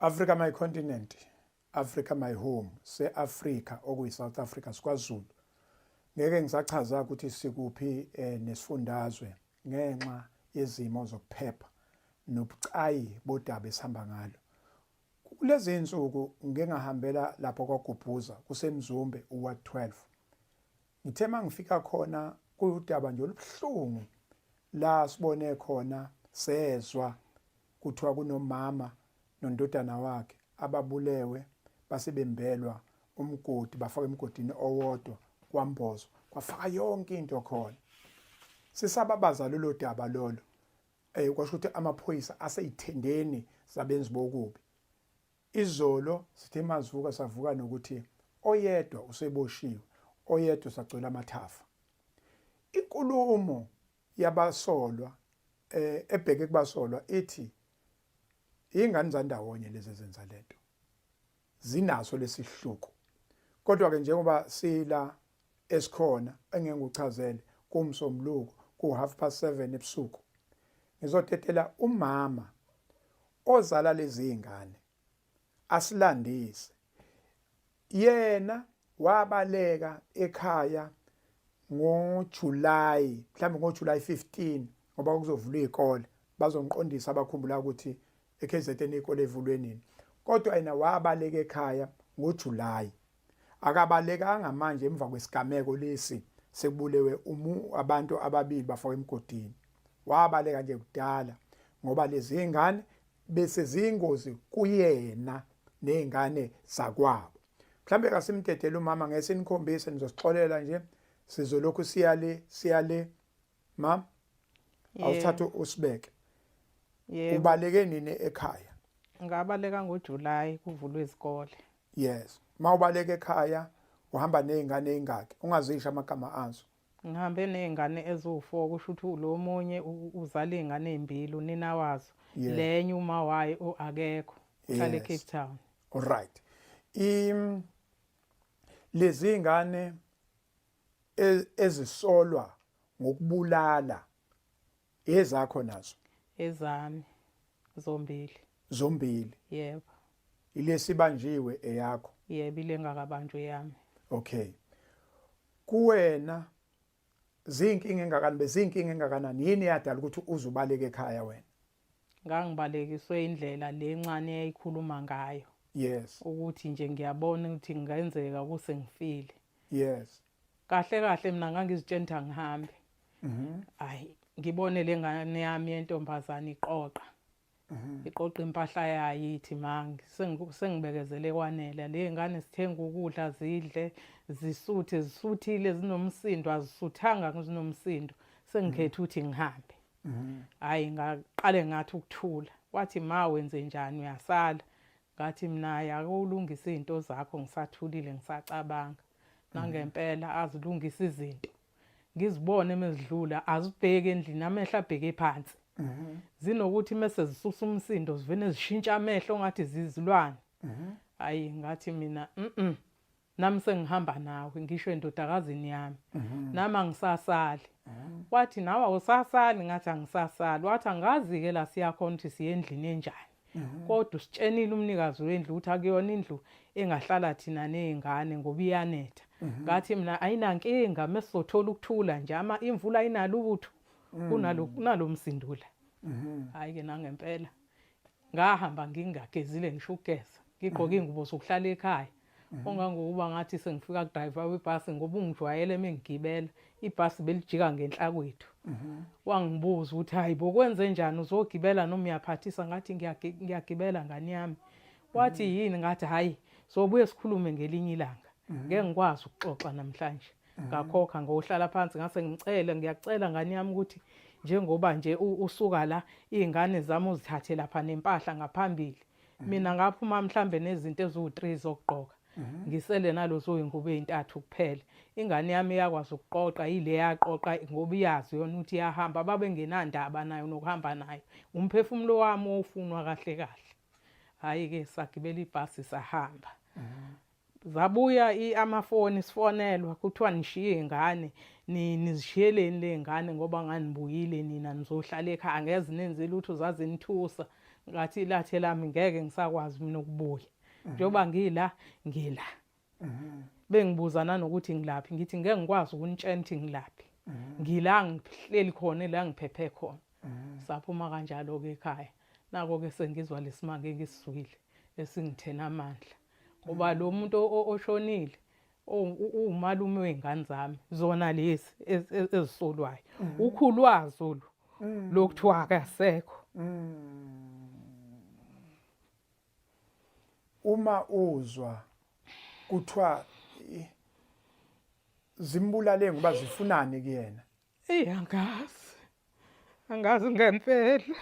Africa my continent, Africa my home, se-Africa okuyi-South Africa sikwaZulu. Ngeke ngisachaza ukuthi sikuphi eh, nesifundazwe ngenxa yezimo zokuphepha nobucayi bodaba esihamba ngalo. Kulezi insuku ngike ngahambela lapho kwaGubhuza kuseMzumbe uWard 12. Ngithe mangifika khona kuyudaba nje olubuhlungu la sibone khona sezwa kuthiwa kunomama nondodana wakhe ababulewe base bembelwa umgodi bafaka emgodini owodwa kwambozwa kwafaka yonke into khona sisababaza lolo daba lolo eh kwasho ukuthi amaphoyisa aseyithendeni zabenzi bokubi izolo sithe mazivuka savuka nokuthi oyedwa useboshiwe oyedwa usagcwele amathafa inkulumo yabasolwa eh ebheke kubasolwa ithi ingane zandawonye lezi ezenza lento zinaso lesihluku kodwa ke njengoba sila esikhona engeke ngikuchazele kumsombuluko ku 7:30 ebusuku ngizotetela umama ozala lezi zingane asilandise yena wabaleka ekhaya ngoJuly mhlawumbe ngoJuly 15 ngoba kuzovulwa izikole bazongiqondisa abakhumbula ukuthi eKZN izikole evulwe nini kodwa yena wabaleka ekhaya ngoJuly akabalekanga manje emva kwesigameko lesi sekubulewe umu abantu ababili bafakwe emgodini wabaleka nje kudala ngoba lezi ngane bese ziyingozi kuyena nezingane zakwabo mhlambe kasimdedele umama ngeke sinikhombise nizosixolela nje sizolokhu siya le siya le mam awuthathe usibeke Yebo. Ubaleke nini ekhaya? Ngabaleka ngoJuly kuvulwe izikole. Yes. Mawubaleka ekhaya uhamba nezingane ezingaki? Ungazisho amagama azo. Ngihambe nezingane eziwu-4 kusho ukuthi lo munye uzala izingane ezimbili unina wazo. Lenye uma wayo akekho. Uhlala eCape Town. All right. Im lezi ngane e, ezisolwa ngokubulala ezakho nazo? Ezami zombili. Zombili? Yebo. Ilesibanjiwe eyakho? Yebo, ile ngakabanjwe yami. Okay. Kuwena zinkinga engakanani bezinkinga engakanani yini yadala ukuthi uzubaleke ekhaya wena? Ngangibalekiswe indlela le ncane eyayikhuluma ngayo. Ukuthi nje ngiyabona ukuthi kungenzeka kuse ngifile. Kahle kahle mina ngangizitshela ukuthi angihambe. Hayi ngibone le ngane yami yentombazane iqoqa. Iqoqa impahla yayo ithi ma sengibekezele kwanele. Le ngane sithenga ukudla zidle zisuthe zisuthile zinomsindo azisuthanga zinomsindo. Sengikhetha ukuthi ngihambe. Hayi ngaqale ngathi ukuthula. Wathi ma wenze njani uyasala. Ngathi mina hayi ake ulungise izinto zakho ngisathulile ngisacabanga. Nangempela azilungise izinto. Ngizibone mezidlula azibheki endlini amehlo abheke phansi. Zinokuthi mese zisusa umsindo zivene zishintsha amehlo ngathi zizilwane. Hayi ngathi mina nami sengihamba nawe ngisho endodakazini yami. Nami angisasali. Wathi nawe awusasali ngathi angisasali. Wathi angazi ke la siyakhona ukuthi siye endlini enjani. Kodwa usitshenile umnikazi wendlu ukuthi akuyona indlu engahlala thina nezingane ngoba iyanetha. Ngathi mina ayinankinga mesizothola ukuthula nje ama imvula ayinalutho kunalo kunalomsindo la. Hayi ke nangempela ngahamba ngingagezile ngisho ukugeza ngigqoke ingubo zokuhlala ekhaya. Ongangokuba ngathi sengifika kudriver webhasi ngoba ungijwayele mengigibela ibhasi belijika ngenhla kwethu. Wangibuza ukuthi hayi bo kwenze njani uzogibela noma uyaphathisa ngathi ngiyagibela ngani yami. Wathi yini ngathi hayi sobuye sikhulume ngelinye ilanga. Ngeke ngikwazi ukuxoxa namhlanje. Ngakhokha ngohlala phansi ngase ngicela ngiyacela ngani yami ukuthi njengoba nje usuka la izingane zami uzithathe lapha nempahla ngaphambili. Mina ngaphuma mhlambe nezinto eziwu-3 zokugqoka. Ngisele nalozo zingubo ezintathu kuphela. Ingane yami iyakwazi ukuqoqa ile yaqoqa ngoba iyazi yona ukuthi iyahamba babengenandaba nayo nokuhamba nayo. Umphefumulo wami ofunwa kahle kahle. Hhayi ke sagibela ibhasi sahamba. Zabuya amafoni sifonelwa kuthiwa nishiye iy'ngane nizishiyeleni ley'ngane ngoba nganibuyile nina nizohlala ekhaya angeze nenze lutho zazinithusa. Ngathi lathe lami ngeke ngisakwazi mina ukubuya. Njengoba ngila ngila. Bengibuza nanokuthi ngilaphi ngithi ngeke ngikwazi ukunitshela ukuthi ngilaphi. Ngila ngihleli khona la ngiphephe khona. Saphuma kanjalo-ke ekhaya. Nako-ke sengizwa lesimanga engisizwile esingithena amandla. Ngoba lo muntu oshonile uwumalume wey'ngane zami zona lezi ezisolwayo. Ukhulu wazo lo lokuthiwa akasekho. Uma uzwa kuthiwa zimbulale ngoba zifunani kuyena? Eyi angazi. Angazi ngempela.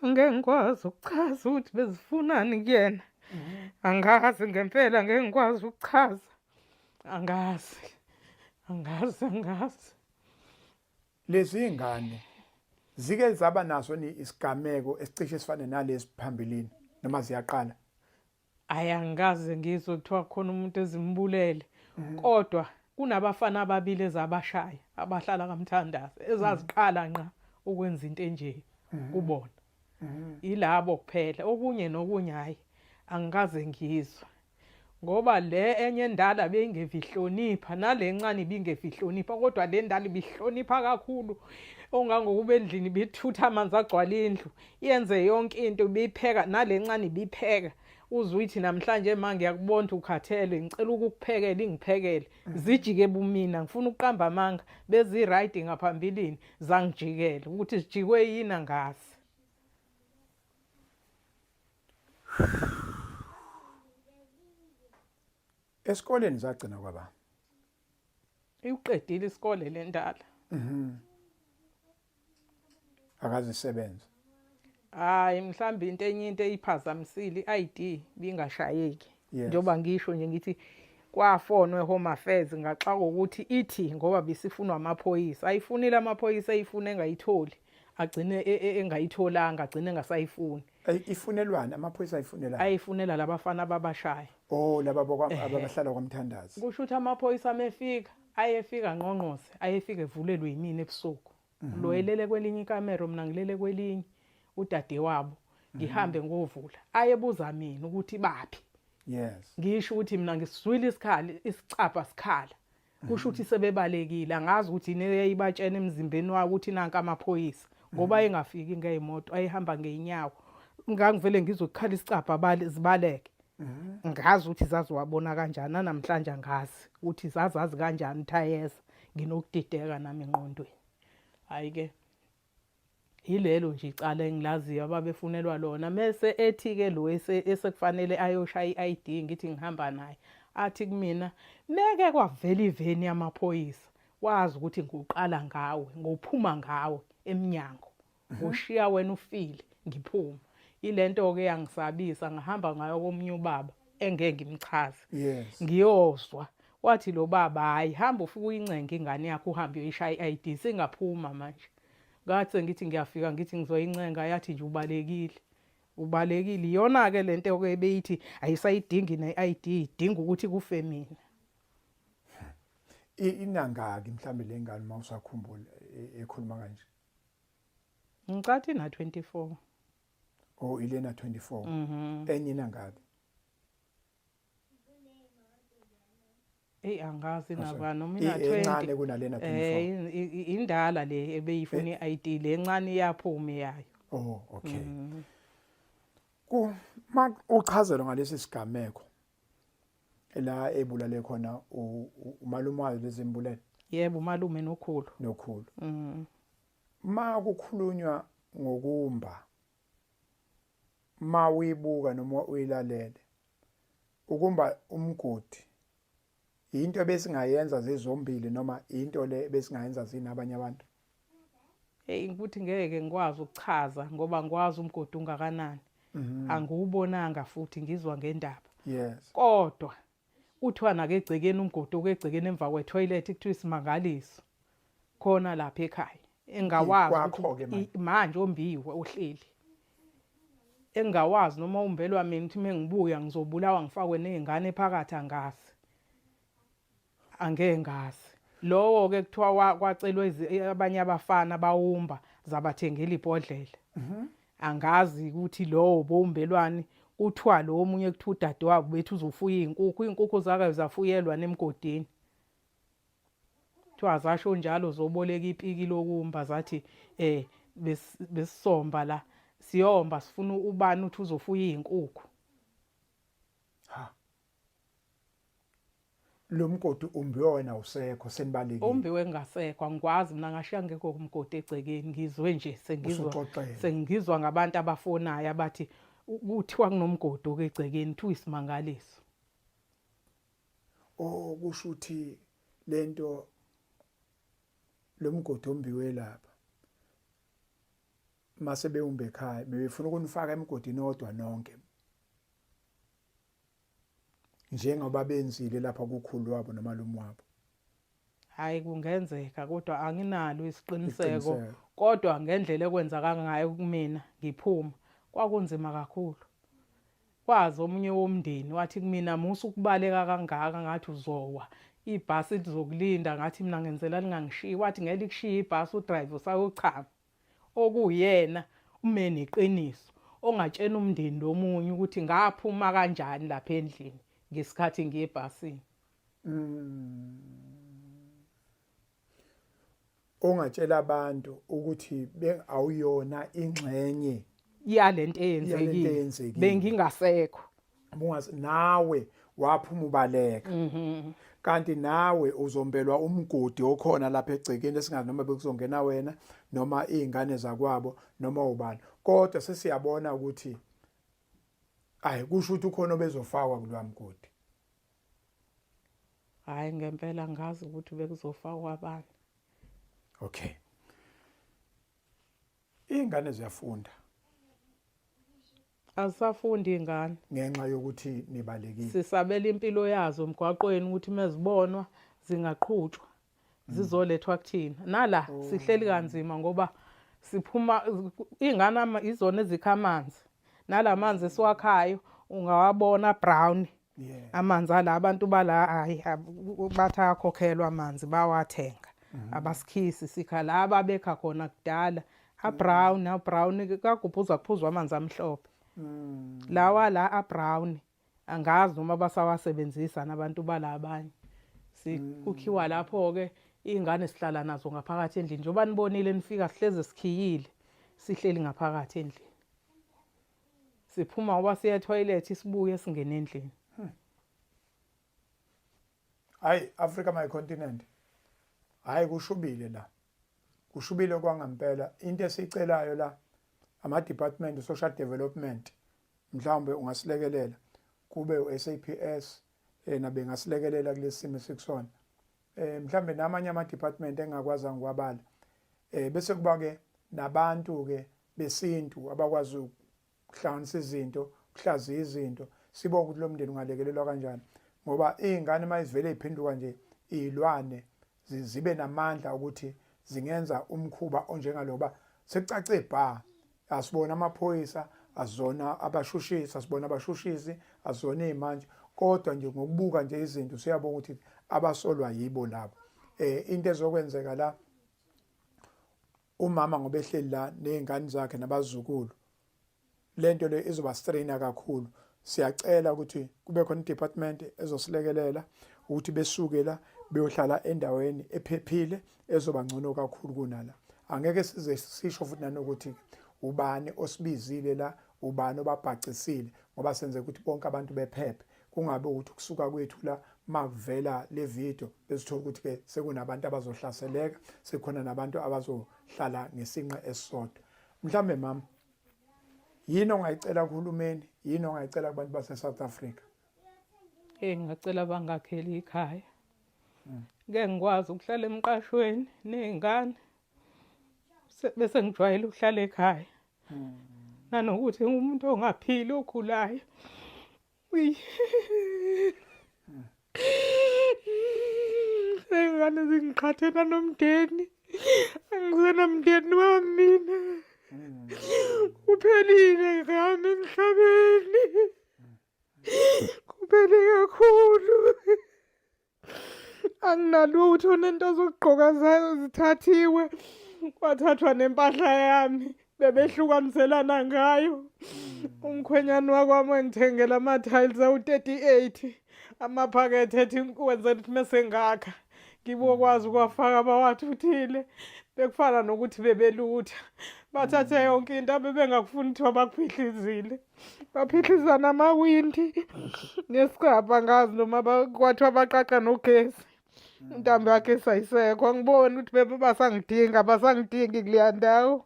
Angeke ngikwazi ukuchaza ukuthi bezifunani kuyena. Angazi ngempela ngeke ngikwazi ukuchaza. Angazi. Angazi angazi. Lezi ngane zike zaba naso ni isigameko esicishe sifane nalesi phambilini noma ziyaqala? Ayi angikaze ngizwe kuthiwa khona umuntu ezimbulele mhm. kodwa kunabafana ababili ezabashaya abahlala kamthandazi ezaziqala nqa ukwenza into enje mhm. kubona mhm. ilabo kuphela okunye nokunye hayi angikaze ngizwe ngoba le enye endala beyingevihlonipha nale ncane ibingevihlonipha kodwa le ndala ibihlonipha kakhulu ongangokuba endlini bithutha amanzi agcwala indlu yenze yonke into ibipheka nale ncane ibipheka uze uyithi namhlanje ma ngiyakubona ukuthi ukhathele ngicela ukukuphekela ingiphekele zijike bumina ngifuna ukuqamba amanga bezi-right ngaphambilini zangijikela ukuthi zijikwe yini angazi Esikoleni zagcina kwaba. Iwuqedile isikole lendala. Mhm. Akazisebenza. Hayi mhlawumbe into enye into eyiphazamisile i-ID bingashayeki. Njengoba ngisho nje ngithi kwafonwa eHome Affairs ngaxaka ukuthi ithi ngoba bisifunwa amaphoyisa ayifunile amaphoyisa eyifuna engayitholi agcine e, e, engayitholanga agcine engasayifuni Ifunelwani amaphoyisa ayifunelani? Ayifunela labafana ababashaya. Oh laba abahlala kwamthandazi. Kusho ukuthi amaphoyisa amefika ayefika ngqongqose ayefika evulelwe yimina ebusuku. Mhm. Lo elele kwelinye ikamero mina ngilele kwelinye udadewabo ngihambe mhm. ngovula. Ayebuza mina ukuthi baphi. Yes. Ngisho ukuthi mina ngisizwile isikhali isicabha sikhala. Kusho ukuthi sebebalekile angazi ukuthi yini eyayibatshena emzimbeni wawo ukuthi nanka amaphoyisa ngoba ayengafiki ngeyimoto ayehamba ngeyinyawo ngangivele ngizwe kukhala isicabha bale zibaleke ngazi ukuthi zaziwabona kanjani nanamhlanje angazi ukuthi zazazi kanjani ukuthi ayeza nginokudideka nami engqondweni hhayi ke Yilelo nje icala engilaziyo ababefunelwa lona mese ethi-ke lo esekufanele ayoshaya i-ID ngithi ngihamba naye athi kumina meke kwavela iveni yamaphoyisa wazi ukuthi ngiwuqala ngawe ngophuma ngawe emnyango ngoshiya wena ufile ngiphuma ilento-ke yangisabisa ngahamba ngayo komunye ubaba engeke ngimchaze yes. ngiyozwa wathi lo baba hhayi hamba ufike uyincenge ingane yakho uhambe uyoyishaya i-ID singaphuma manje Ngathi sengithi ngiyafika ngithi ngizoyincenga yathi nje ubalekile. Ubalekile. Iyona ke lento ke beyithi ayisayidingi ne-ID idinga ukuthi kufe mina. Inangaki mhlambe lengane uma usakhumbula e, ekhuluma kanje? Ngicathi na 24. Oh ilena 24. Mhm. Enye inangaki? Eyi angazi naba noma ina 20. Encane kunalena 24. Eh indala le ebeyifuna eh. iID le encane iyaphuma yayo. Oh okay. Mm. Ku ma uchazelwa ngalesi sigameko la ebulale khona umalume wayo lezimbulele. Yebo umalume nokhulu. Nokhulu. Mhm. Ma kukhulunywa ngokumba ma uyibuka noma uyilalele ukumba umgodi into ebesingayenza zizombili noma into le ebesingayenza zinabanye abantu Hey ukuthi ngeke ngikwazi ukuchaza ngoba ngikwazi umgodi ungakanani. Mm -hmm. Angiwubonanga futhi ngizwa ngendaba. Yes. Kodwa Kuthiwa nakegcekeni umgodi okegcekeni emva kwethoyilethi kuthiwa isimangaliso khona lapha ekhaya engawazi Kwakho-ke ukuthi manje ombiwe ohleli engawazi noma umbelwa mina ukuthi mengibuya ngizobulawa ngifakwe nezingane phakathi angazi angeke ngazi lowo ke kuthiwa kwacelwa abanye abafana bawumba zabathengela ibhodlela mhm. Angazi ukuthi lowo bowumbelwani kuthiwa lo omunye kuthiwa udadewabo bethi uzofuya iy'nkukhu iy'nkukhu zake zafuyelwa nemgodini kuthiwa zasho njalo zoboleka ipiki lokumba zathi eh besisomba la siyomba sifuna ubani uthi uzofuya izinkukhu ha lo mgodi umbiwe wena usekho senibalekile umbiwe ngasekho angikwazi mina ngashiya ngekho kumgodi egcekeni ngizwe nje sengizwa sengizwa ngabantu abafonayo abathi kuthiwa kunomgodi okegcekeni kuthiwa isimangaliso oh kusho ukuthi lento lomgodi ombiwe lapha mase bewumbe ekhaya bebefuna ukunifaka emgodini odwa nonke njengoba benzile lapha kukhulu wabo nomalume wabo. Hhayi kungenzeka kodwa anginalo isiqiniseko kodwa ngendlela ekwenzaka ngayo kumina ngiphuma kwakunzima kakhulu. Kwazi omunye womndeni wathi kumina musa ukubaleka kangaka ngathi uzowa ibhasi lizokulinda ngathi mina ngenzela lingangishiyi wathi ngeke likushiye ibhasi udrive usayochama. okuwuyena ume neqiniso ongatshena umndeni lomunye ukuthi ngaphuma kanjani lapha endlini ngesikhathi ngiye ebhasini. Ongatshela abantu ukuthi awuyona ingxenye yalento eyenzekile bengingasekho bungazi nawe waphuma ubaleka mhm. kanti nawe uzombelwa umgodi okhona lapha egcekeni esingazi noma bekuzongena wena noma izingane zakwabo noma ubani kodwa sesiyabona ukuthi ayi kusho ukuthi ukhona obezofakwa kulowa mgodi hayi ngempela ngazi ukuthi bekuzofakwa abani okay Iy'ngane ziyafunda. Azisafundi iy'ngane. Ngenxa yokuthi nibalekile. Sisabela impilo yazo emgwaqweni ukuthi mezibonwa zingaqhutshwa zizolethwa kuthina. Nala oh. sihleli kanzima ngoba siphuma iy'ngane izona ezikha amanzi. Nala manzi esiwakhayo ungawabona brown. Yeah. Amanzi ala abantu bala hayi bathi ayakhokhelwa amanzi bawathenga. Mm. Abasikhisi sikha la ababekha khona kudala. A brown, a brown kagubhuza kuphuzwa amanzi amhlophe. Mm. Lawa la a brown angazi noma basawasebenzisa nabantu bala abanye. Sikukhiwa mm. lapho ke ingane sihlala nazo ngaphakathi endlini njengoba nibonile nifika sihleze sikhiyile sihleli ngaphakathi endlini. Siphuma ngoba siya etoilet sibuye singene endlini. Hmm. Hayi Africa my continent. Hayi kushubile la. Kushubile kwangampela into esicelayo la ama department social development mhlawumbe ungasilekelela kube uSAPS yena bengasilekelela kulesimo esikusona eh mhlambe namanye ama department engakwazi ngikwabala eh bese kuba ke nabantu ke besintu abakwazi ukuhlanganisa izinto ukuhlaziya izinto sibonge ukuthi lo mndeni ungalekelelwa kanjani ngoba iy'ngane uma zivele y'phenduka nje iy'lwane zibe namandla ukuthi zingenza umkhuba onjengaloba sekucace bha asibona amaphoyisa asizona abashushisi asibona abashushisi asizona iy'mantshi kodwa nje ngokubuka nje izinto siyabona ukuthi abasolwa yibo labo eh into ezokwenzeka la Umama ngoba ehleli la nezingane zakhe nabazukulu lento le izoba strainer kakhulu siyacela ukuthi kube khona i-department ezosilekelela ukuthi besuke la beyohlala endaweni ephephile ezoba ngcono kakhulu kunala angeke size sisho futhi nanokuthi ubani osibizile la ubani obabhacisile ngoba senze ukuthi bonke abantu bephephe Kungabe ukuthi ukusuka kwethu la makuvela le video besithola ukuthi ke sekunabantu abazohlaseleka sekukhona nabantu abazohlala ngesinqe esisodwa. Mhlambe mama yini ongayicela kuhulumeni yini ongayicela kubantu base South Africa? Eh ngingacela bangakheli ikhaya. Hmm. Ngeke ngikwazi ukuhlala emqashweni nezingane. Bese ngijwayele ukuhlala ekhaya. Hmm. Nanokuthi ngumuntu ongaphili ogulayo. Ingane zingiqhathe nanomndeni. Angisenamndeni wami mina. Kuphelile ngami emhlabeni. Kuphele kakhulu. Anginalutho nento zokugqoka zithathiwe. Kwathathwa nempahla yami. Bebehlukaniselana ngayo. Umkhwenyana wakwami wangithengela ama-tiles awu-38 amaphakethe ethi wenzela ukuthi mese ngakha ngibokwazi ukuwafaka bawathuthile. Bekufana nokuthi bebelutha. Bathathe yonke into abebengakufuni kuthiwa bakuphihlizile. Baphihliza namawindi nesicabha angazi noma kwathiwa baqaqa nogesi. Intambo yakhe sayisekho angiboni ukuthi bebe basangidinga basangidingi kuleya ndawo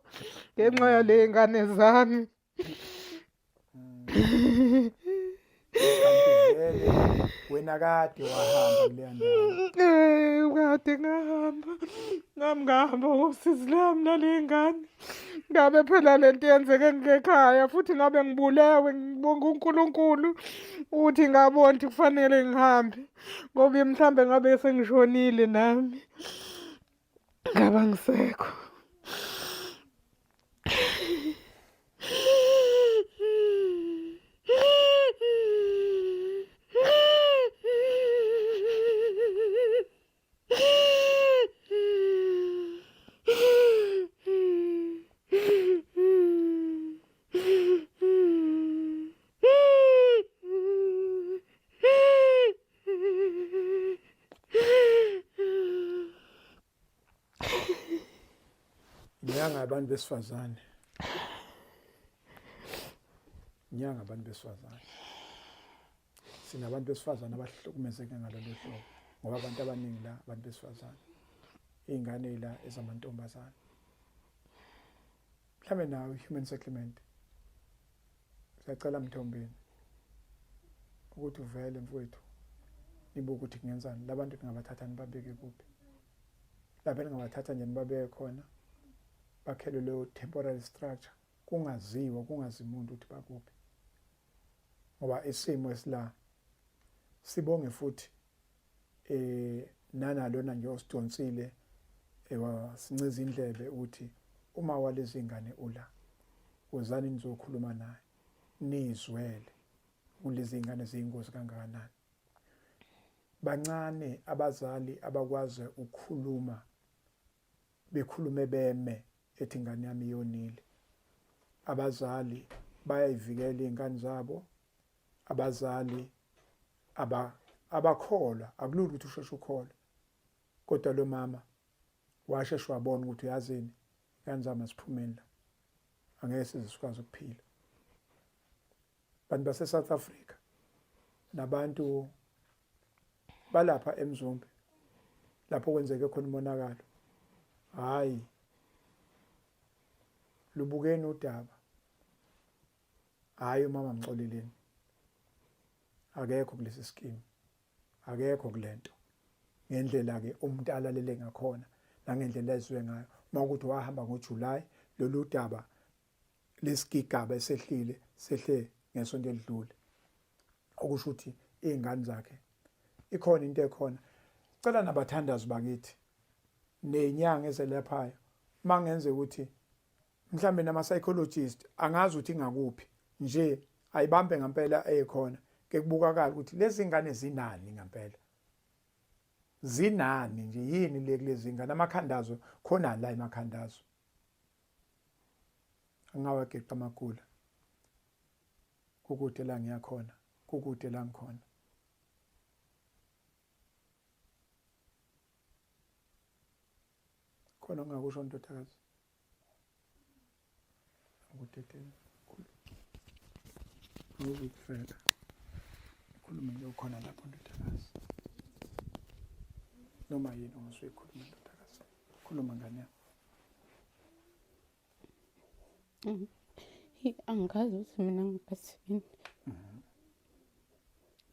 ngenxa yale ngane zami. Kanti vele wena kade wahamba kuleya ndawo. Eh, kade ngahamba nami ngahamba ngosizi lami nale ngane. Ngabe phela le nto yenzeke ngekhaya futhi ngabe ngibulewe ngibonga uNkulunkulu ukuthi ngabona ukuthi kufanele ngihambe ngoba mhlambe ngabe sengishonile nami ngaba ngisekho. Nyanga abantu besifazane. Nyanga abantu besifazane. Sinabantu besifazane abahlukumezeke ngalolu hlobo ngoba abantu abaningi la abantu besifazane. Izingane la ezamantombazane. Mhlambe nawe human settlement. Siyacela Mthombeni ukuthi uvele mfowethu nibuke ukuthi kungenzani labantu ningabathatha nibabeke kuphi lapho ningabathatha nje nibabeke khona bakhelwe leyo temporary structure kungaziwa kungazi umuntu ukuthi bakuphi ngoba isimo esila sibonge futhi eh nanalona nje osidonsile ewasinciza indlebe ukuthi uma walezi ngane ula wozani nizokhuluma naye nizwele kulezi ngane ziyingozi kangakanani bancane abazali abakwazi ukukhuluma bekhulume beme ethi ingane yami iyonile abazali bayayivikela izingane zabo abazali aba abakholwa akulula ukuthi usheshe ukholwe kodwa lo mama washeshe wabona ukuthi uyazini ingane zami aziphumeni la angeke size sikwazi ukuphila bantu base South Africa nabantu balapha eMzumbe lapho kwenzeke khona umonakalo hayi lubukeni udaba hayi umama mxoleleni akekho kulesi scheme akekho kulento ngendlela ke umuntu alalele ngakhona nangendlela ezwe ngayo uma ukuthi wahamba ngoJuly lolu daba lesigigaba esehlile sehle ngesonto elidlule okusho ukuthi izingane zakhe ikhona into ekhona cela nabathandazi bakithi nezinyanga ezelephayo mangenze ukuthi mhlambe nama psychologist angazi ukuthi ingakuphi nje ayibambe ngempela ekhona ke kubukakala ukuthi lezi ngane zinani ngempela zinani nje yini le kulezi ngane amakhandazo khona la emakhandazo angawageqa amagula kukude la ngiyakhona kukude la ngikhona khona ongakusho ndodakazi akudedele awuzukufela khuluma nje ukhona lapho ndodakazi noma yini ongazuyikhuluma ndodakazi khuluma ngane yami Angikazi ukuthi mina ngingathini.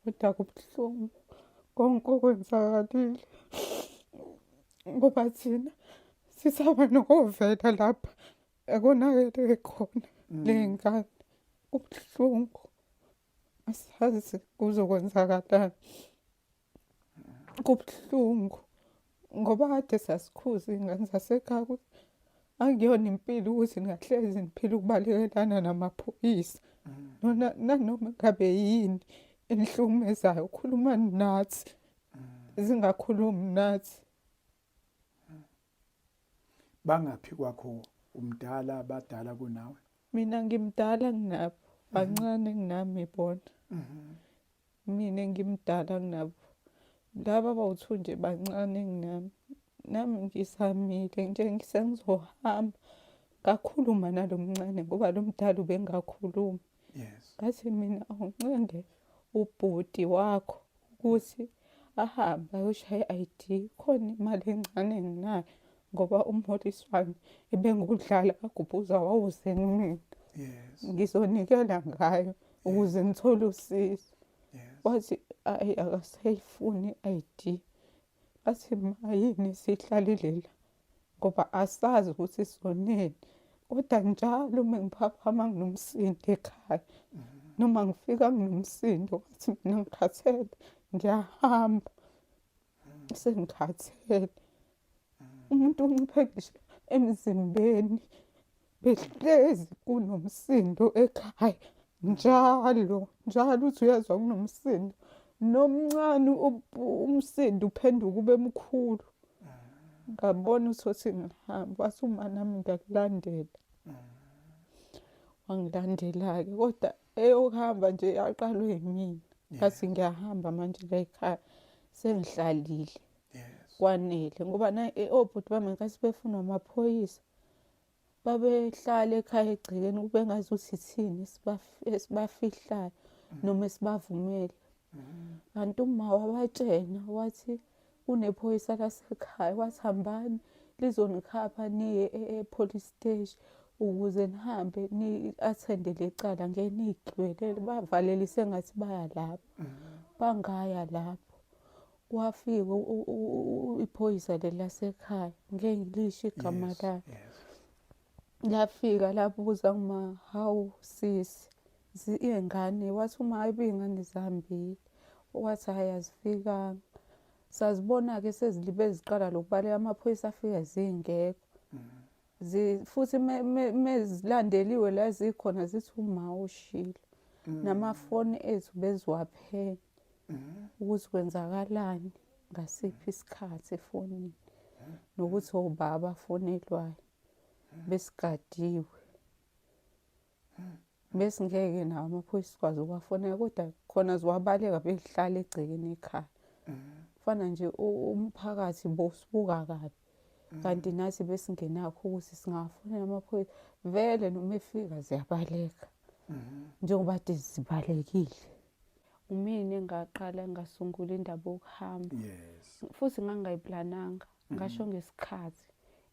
Kodwa kubuhlungu konke okwenzakalile ngoba thina sisaba nokovela lapha ekonakele khona le ngane. Kubuhlungu asazi kuzokwenzakalani. Kubuhlungu ngoba kade sasikhuza iy'ngane zasekhaya ukuthi akuyona impilo ukuthi ningahlezi niphila ukubalekelana namaphoyisa. Nanoma ngabe yini enihlukumezayo khulumani nathi, zingakhulumi nathi. Bangaphi kwakho Umdala abadala kunawe? Mina ngimdala kunabo, bancane kunami bona. Mina ngimdala kunabo. Laba abawu-two nje bancane kunami. Nami ngisamile nje ngisengizohamba. Ngakhuluma nalo mncane ngoba lo mdala ubengakhulumi. Yes. Ngathi mina awuncenge ubhuti wakho ukuthi ahambe ayoshaya i-ID khona imali encane enginayo ngoba umholiswano ebengudlala kagubhuza wawuze kumina. Yes. Ngizonikela ngayo ukuze ngithole usizo. Yes. Wathi ayi akasayifuni i-ID. Athi ma yini sihlalile la ngoba asazi ukuthi soneni kodwa njalo uma ngiphaphama nginomsindo ekhaya noma ngifika nginomsindo wathi mina ngikhathele ngiyahamba sengikhathele umuntu unciphe ngisho emzimbeni behlezi kunomsindo ekhaya njalo njalo uthi uyezwa kunomsindo nomncane umsindo uphenduka ube mkhulu ngabona ukuthi ngihamba wathi uma nami ngiyakulandela wangilandela-ke kodwa eyokuhamba nje yaqalwe yimina ngathi ngiyahamba manje la ekhaya sengihlalile kwanele ngoba eh, obhuti bami ngenkathi befunwa amaphoyisa Babehlala ekhaya egcekeni kube ngazuthi ithini esibafihlayo noma esibavumele. Kanti uma wabatshena wathi kunephoyisa lasekhaya wathi hambani lizonikhapha niye e-police station ukuze nihambe ni-athende le cala ngeke niyigibelele. Bavalelise ngathi baya lapho, bangaya lapho. Kwafika iphoyisa leli lasekhaya ngeke ngilisho igama layo. Lafika labuza kuma hawu sisi iy'ngane wathi uma hayi iy'ngane zihambile wathi hhayi azifikanga. Sazibona-ke sezilibe ziqala lokubaleka amaphoyisa afika zingekho. Futhi mezilandeliwe la zikhona zithi uma ushilo. Namafoni ethu beziwaphenya. ukuthi kwenzakalani ngasiphi isikhathi efonini nokuthi obaba afonelwayo besigadiwe besingeke nawo amaphoyisa sikwazi ukuwafonela kodwa khona ziwabaleka behlala egcekeni ekhaya fana nje umphakathi bosibuka kabi kanti nathi besingenakho ukuthi singawafonela amaphoyisa vele noma efika ziyabaleka njengoba kade zibalekile Umina engaqala ngasungula indaba yokuhamba. Yes. Futhi ngangayiplananga. Ngasho ngesikhathi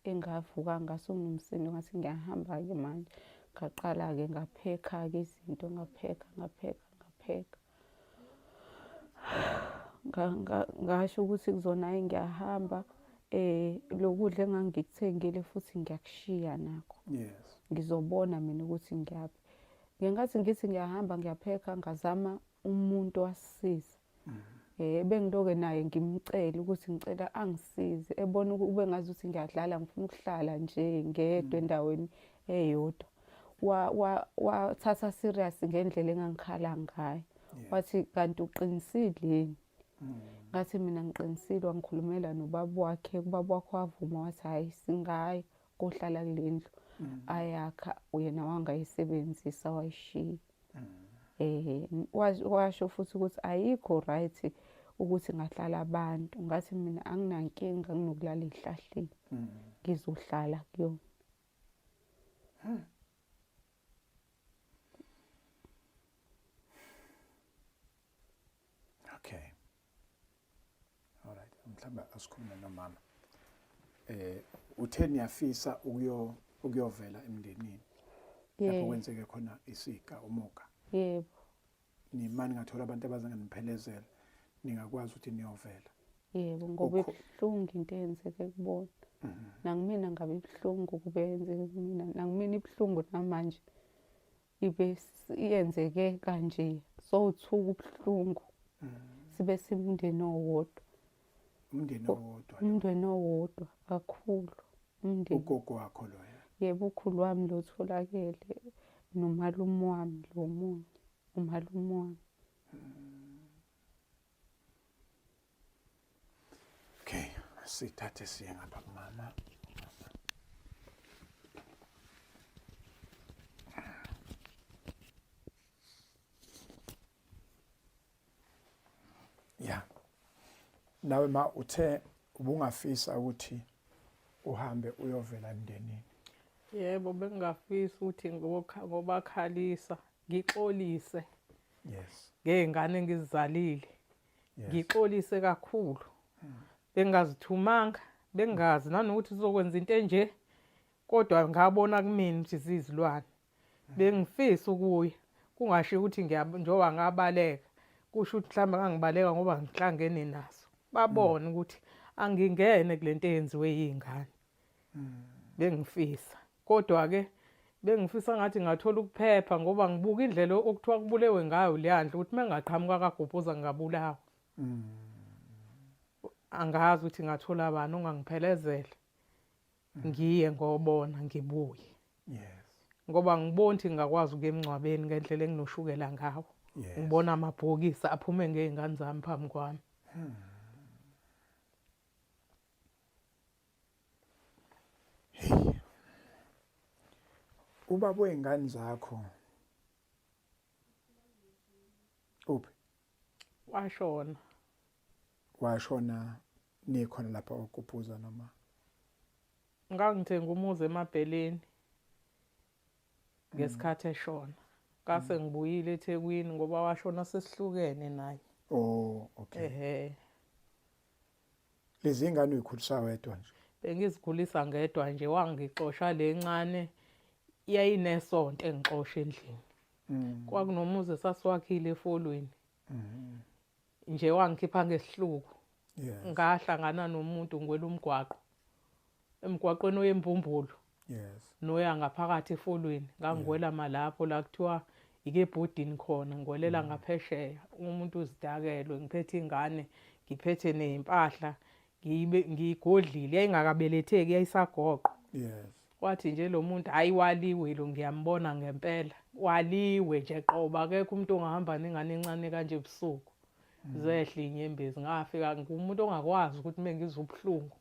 engavuka ngaso nginomsindo ngathi ngiyahamba-ke manje. Ngaqala-ke ngaphekha-ke izinto ngaphekha ngaphekha ngaphekha. Ngasho ukuthi kuzona hhayi ngiyahamba eh lokudla engangikuthengile futhi ngiyakushiya nakho. Yes. Ngizobona mina ukuthi ngiyaphi. Ngenkathi ngithi ngiyahamba ngiyaphekha ngazama umuntu owasisiza. Eh bengiloke naye ngimcela ukuthi ngicela angisize ebona ukube ngazi ukuthi ngiyadlala ngifuna ukuhlala nje ngedwa endaweni eyodwa. Wathatha serious ngendlela engangikhala ngayo. Wathi kanti uqinisile yini? Ngathi mina ngiqinisile wangikhulumela nobaba wakhe, ubaba wakhe wavuma wathi hhayi singaya. kohlala kule ndlu mm. ayakha yena wangayisebenzisa wayishiya mm. eh washo futhi ukuthi ayikho right ukuthi ngahlala abantu ngathi mina anginankinga nginokulala ezihlahleni mm. ngizohlala kuyona hmm. Okay. Alright, mhlawumbe asikhulume nomama. Eh uthe niyafisa ukuyo ukuyovela emndenini. Lapho kwenzeke khona isiga umuga. Yebo. Nimani ngathola abantu abazanganiphelezela ningakwazi ukuthi niyovela. Yebo, ngoba ibuhlungu into eyenzeke kubona. Mhm. Nakumina ngabe ibuhlungu kube yenzeke kumina, nakumina ibuhlungu namanje. Ibe iyenzeke kanje sowuthuka ubuhlungu sibe simndeni owodwa umndeni owodwa umndeni owodwa kakhulu umndeni ugogo wakho loyo yebo ukhulu wami lo tholakele nomalume wami lo munye umalume wami Okay, sithathe siye ngapha kumama. Yeah. Nawe ma uthe ubungafisa ukuthi uhambe uyovela emndenini. Yebo, bengingafisa ukuthi ngobakhalisa ngixolise. Yes. Ngey'ngane engizizalile. Ngixolise kakhulu. Bengingazithumanga, bengingazi nanokuthi zizokwenza into enje. Kodwa ngabona kumina ukuthi ziyizilwane. Bengifisa ukuya kungashiwo ukuthi njengoba ngabaleka kusho ukuthi mhlawumbe ngangibaleka ngoba ngihlangene naso. Babone ukuthi angingene kule nto eyenziwe yiy'ngane. Bengifisa kodwa-ke bengifisa ngathi ngathola ukuphepha ngoba ngibuka indlela okuthiwa kubulewe ngayo leya ndlu ukuthi uma ngingaqhamuka kagubhuza ngingabulawa. Angazi ukuthi ngathola bani ongangiphelezela. ngiye ngobona ngibuye yes ngoba ngibona ukuthi ngingakwazi ukuya emngcwabeni ngendlela enginoshukela ngawo yes. ngibona amabhokisi aphume ngey'ngane zami phambi kwami hmm. Hey. Ubaba wey'ngane zakho uphi? Washona. Washona nikhona lapha okuphuza noma? Ngangithenga umuzi eMabheleni ngesikhathi eshona. Ngase ngibuyile eThekwini ngoba washona sesihlukene naye. Oh, okay. Ehhe. Lezi ngane uyikhulisa wedwa nje? Bengizikhulisa ngedwa nje wangixosha le ncane yayinesonto engixosha endlini. Mm. Kwakunomuzi esasiwakhile efolweni. Mm. Nje wangikhipha ngesihluku. Yes. Ngahlangana nomuntu ngwela umgwaqo. Emgwaqweni oyembumbulu. Yes. Noya ngaphakathi efolweni ngangiwela malapho la kuthiwa ike ebhodini khona ngiwelela mm. ngaphesheya umuntu uzidakelwe ngiphethe ingane ngiphethe nezimpahla ngiyibe ngiyigodlile yayingakabeletheki yayisagoqwa. Yes. Wathi nje lo muntu hayi waliwe lo ngiyambona ngempela waliwe nje qoba akekho umuntu ongahamba nengane encane kanje ebusuku mm. zehla inyembezi ngafika ngumuntu ongakwazi ukuthi mengizwa ubuhlungu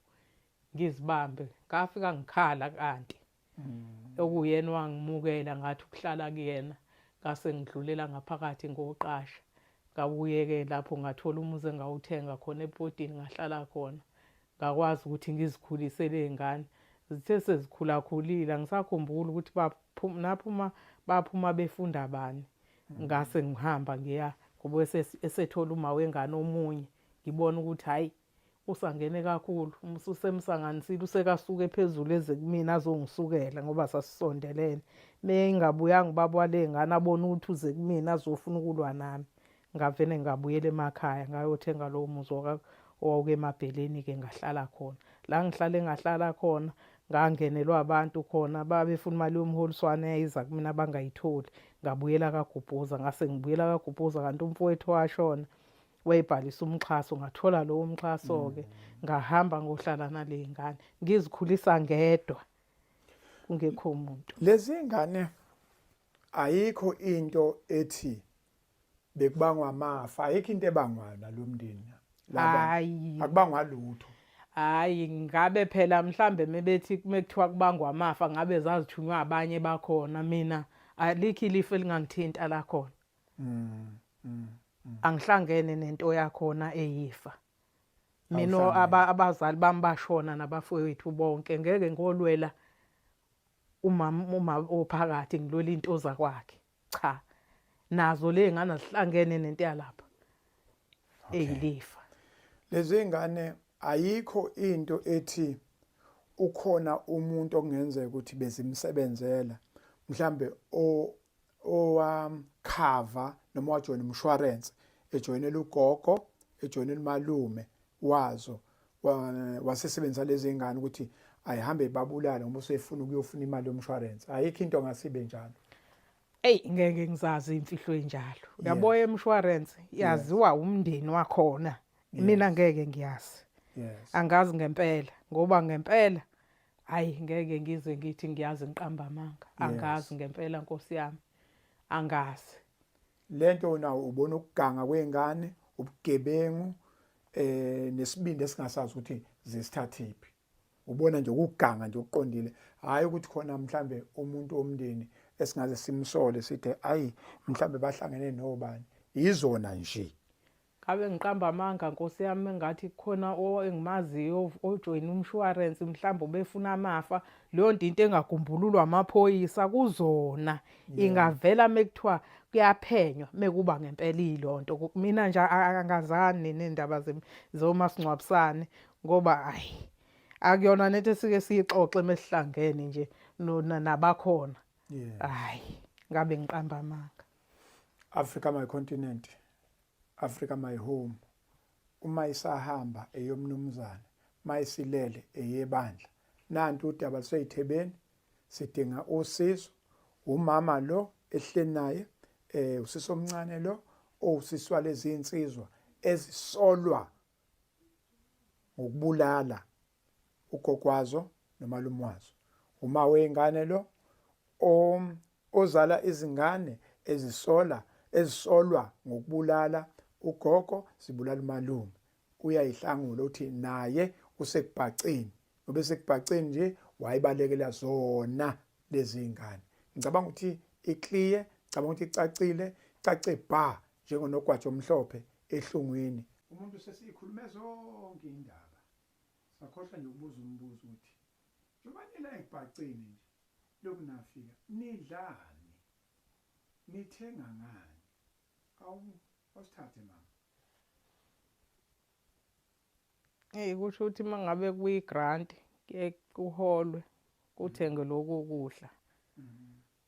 ngizibambe ngafika ngikhala kanti mm. okuyena wangimukela ngathi ukuhlala kuyena ngase ngidlulela ngaphakathi ngoqasha ngabuye-ke lapho ngathola umuzi engawuthenga khona ebhodini ngahlala khona ngakwazi ukuthi ngizikhulise ley'ngane zithe sezikhulakhulile angisakhumbuli ukuthi naphuma baphuma befunda bani ngase ngihamba ngiya ngoba esethola uma wengane omunye ngibona ukuthi hhayi Usangene kakhulu usemsanganisile usekasuke phezulu eze kumina azongisukela ngoba sasisondelene. Mengabuyanga ubaba wale ngane abone ukuthi uze kumina azofuna ukulwa nami. Ngavele ngabuyela emakhaya ngayothenga lowo muzi owawuke emabheleni-ke ngahlala khona. La ngihlale ngahlala khona ngangenelwa abantu khona babefuna imali yomholiswano eyayiza kumina bangayitholi. Ngabuyela kaGubhuza ngase ngibuyela kaGubhuza kanti umfowethu washona. Wayebhalisa umxhaso ngathola lowo mxhaso-ke mm. ngahamba ngohlala nale ngane ngizikhulisa ngedwa kungekho muntu. Lezi ngane ayikho into ethi bekubangwa amafa ayikho into ebangwayo nalomndeni hayi akubangwa lutho hayi ngabe phela mhlambe mebethi mekuthiwa kubangwa amafa ngabe zazithunywa abanye bakhona mina alikho ilifa elingangithinta lakhona mm, mm, mm. Angihlangene nento yakhona eyifa. Mina abazali bami bashona nabafowethu bonke ngeke ngolwela umama uma ophakathi ngilwela into zakwakhe. Cha. Nazo le ngane zihlangene nento yalapha. Eyilifa. Lezi ngane ayikho into ethi ukhona umuntu okungenzeka ukuthi bezimsebenzela mhlambe o owamkhava noma wajoyina umshwarense ejoyinela ugogo ejoyinela umalume wazo wasesebenzisa lezi ngane ukuthi ayihambe ibabulale ngoba usefuna ukuyofuna imali yomshwarense ayikho into ngasibe njalo Ey ngeke ngizazi imfihlo enjalo. Uyabo emshwarense yaziwa umndeni wakhona. Mina ngeke ngiyazi. Yes. Angazi ngempela ngoba ngempela Hayi ngeke ngize ngithi ngiyazi ngiqamba amanga. Angazi ngempela Nkosi yami. Angazi. Lento nawo ubona ukuganga kwengane, ubugebengu eh nesibindi esingasazi ukuthi zisithathiphi. Ubona nje ukuganga nje okuqondile, hayi ukuthi khona mhlambe umuntu womndeni esingaze simsole sithi ayi mhlambe bahlangene nobani. Yizona nje. Ngabe ngiqamba amanga nkosi yami engathi kukhona engimaziyo ojoyina umshuwarensi mhlawumbe ubefuna amafa leyo nto into engagumbululwa amaphoyisa kuzona ingavela mekuthiwa kuyaphenywa mekuba ngempela iyilonto mina nje angazani nendaba zomasingcwabisane ngoba ayi akuyona nento esike siyixoxe mesihlangene nje nabakhona hayi ngabe ngiqamba amanga. Africa my continent Africa my home uma isahamba eyomnumzane mayisilele eyebandla nanti udaba luseyithebeni sidinga usizo umama lo ehleli naye eh usisi omncane lo owusisi walezi insizwa ezisolwa ngokubulala ugogwazo nomalume wazo uma wengane lo ozala izingane ezisola ezisolwa ngokubulala ugogo zibulala umalume uyayihlangula uthi naye usekubhaceni ngoba esekubhaceni nje wayibalekela zona lezi ngane ngicabanga ukuthi iclear ngicabanga ukuthi icacile icace bha njengonogwaja omhlophe ehlungwini umuntu sesiyikhulume zonke indaba sakhohlwa nje ukubuza umbuzo ukuthi njengoba nila ekubhaceni nje lokhu nafika nidlani nithenga ngani awu awusithathe mama. Eyi kusho ukuthi uma ngabe kuyi-grant kuye kuholwe kuthengwe lokhu kudla.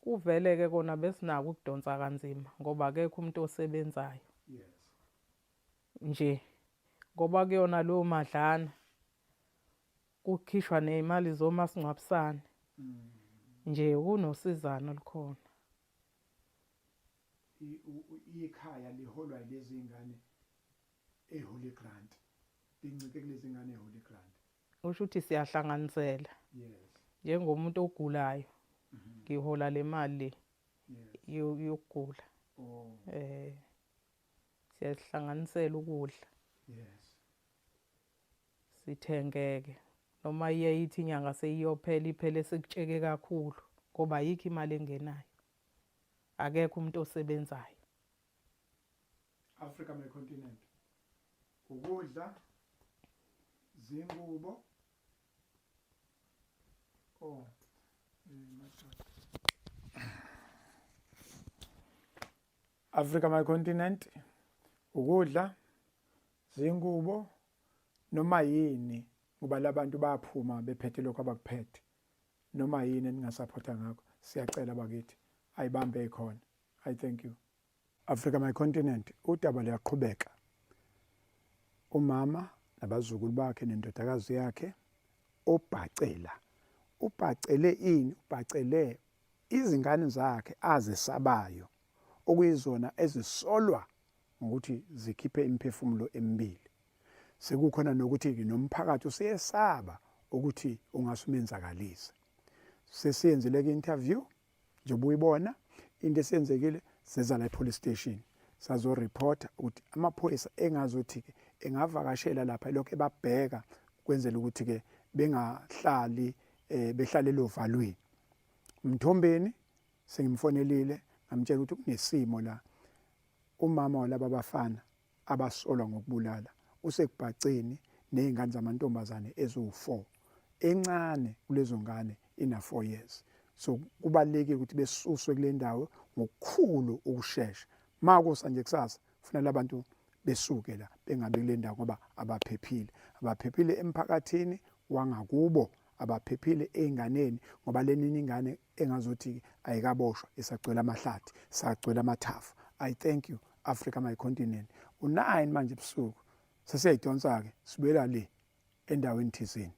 Kuvele-ke kona besinako ukudonsa kanzima ngoba akekho umuntu osebenzayo. Nje ngoba kuyona leyo madlana kukhishwa ney'mali zomasingcwabisane nje kunosizana olukhona. Ikhaya liholwa yilezi ngane ehola igrant lincike kulezi ngane ehola igrant. Kusho ukuthi siyahlanganisela. Yes. Njengomuntu ogulayo ngihola le mali le yokugula. Oh. Eh siyahlanganisela ukudla. Yes. Sithengeke noma iye ithi inyanga seyiyophela iphele sekutsheke kakhulu ngoba ayikho imali engenayo. Akekho umuntu osebenzayo. Africa my continent. Ukudla zingubo oh Africa my continent ukudla zingubo noma yini ngoba labantu baphuma bephethe lokho abakuphethe noma yini eningasaphotha ngakho siyacela bakithi ayibambe ikhona i thank you Africa my continent udaba luyaqhubeka umama nabazukulu bakhe nendodakazi yakhe obhacela ubhacele ini ubhacele izingane zakhe azesabayo okuyizona ezisolwa ngokuthi zikhiphe imiphefumulo emibili Sekukhona nokuthi-ke nomphakathi useyesaba ukuthi ungase umenzakalise. Sesiyenzile-ke interview njengoba uyibona into esenzekile seza la e-police station sazoreporta ukuthi amaphoyisa engazothi-ke engavakashela lapha elokhu ebabheka kwenzela ukuthi-ke bengahlali eh behlale elovalweni. Mthombeni sengimfonelile ngamtshela ukuthi kunesimo la umama walaba bafana abasolwa ngokubulala usekubhaceni nezingane zamantombazane eziwu-4 encane kulezo ngane ina-4 years so kubalulekile ukuthi besuswe kule ndawo ngokukhulu ukushesha makusa nje kusasa kufanele labantu besuke la bengabi kule ndawo ngoba abaphephile abaphephile emphakathini wangakubo abaphephile ey'nganeni ngoba lenini ingane engazothi ayikaboshwa isagcwele amahlathi sagcwele amathafa i thank you Africa my continent u9 manje ebusuku sesiyayidonsa ke sibuyela le endaweni thizeni.